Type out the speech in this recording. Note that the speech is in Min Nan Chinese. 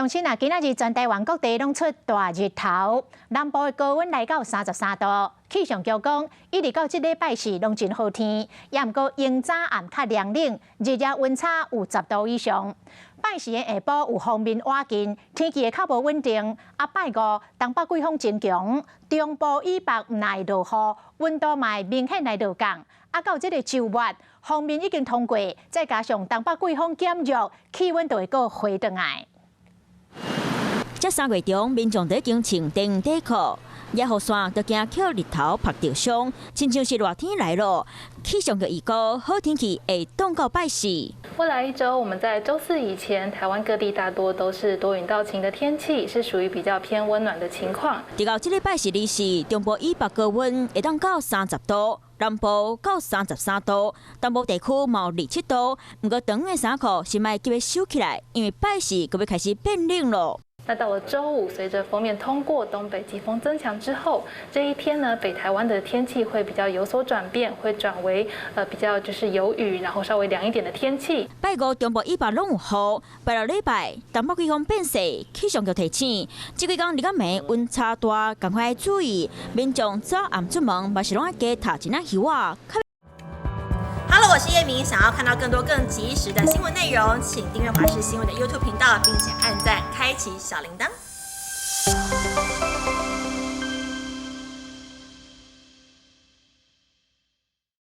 鄉親啊，今仔日全台灣各地攏出大日頭，南部的高溫來到33度。氣象局講，一直到這禮拜四攏真好天，也毋過迎早暗較涼冷，日夜溫差有10度以上。拜四的下晡有鋒面倚近，天氣會較無穩定。啊，拜五東北季風增強，中部以北毋但會落雨，溫度嘛會明顯來落降。啊，到這个週末，鋒面已經通過，再加上東北季風減弱，氣溫就會閣回轉來。這3月中，民眾都已經穿長底褲，野雨傘都驚予日頭曝著傷，親像是熱天來囉。氣象局預告，好天氣會凍到拜四。未來一周，我們在週四以前，台灣各地大多都是多雲到晴的天氣，是屬於比較偏溫暖的情況。直到這禮拜四二四，中部以北高溫會當到30度，南部到33度，東部地區嘛有27度。毋過長的衫褲是莫急欲收起來，因為拜四閣欲開始變冷囉。那到了週五，隨着鋒面通過，東北季風增強之後，這一天呢，北台灣的天氣會比較有所轉變，會轉為比較就是有雨，然後稍微涼一點的天氣。拜五中部以北攏有雨，拜六禮拜東北季風變勢，氣象局提醒，這幾工日暗暝溫差大，仝款愛注意，民眾早暗出門嘛是攏愛加疊一領袖仔。 Hello，我是葉明，想要看到更多更及時的新聞內容，請訂閱華視新聞的 YouTube 頻道，並且按讚，開啟小鈴鐺。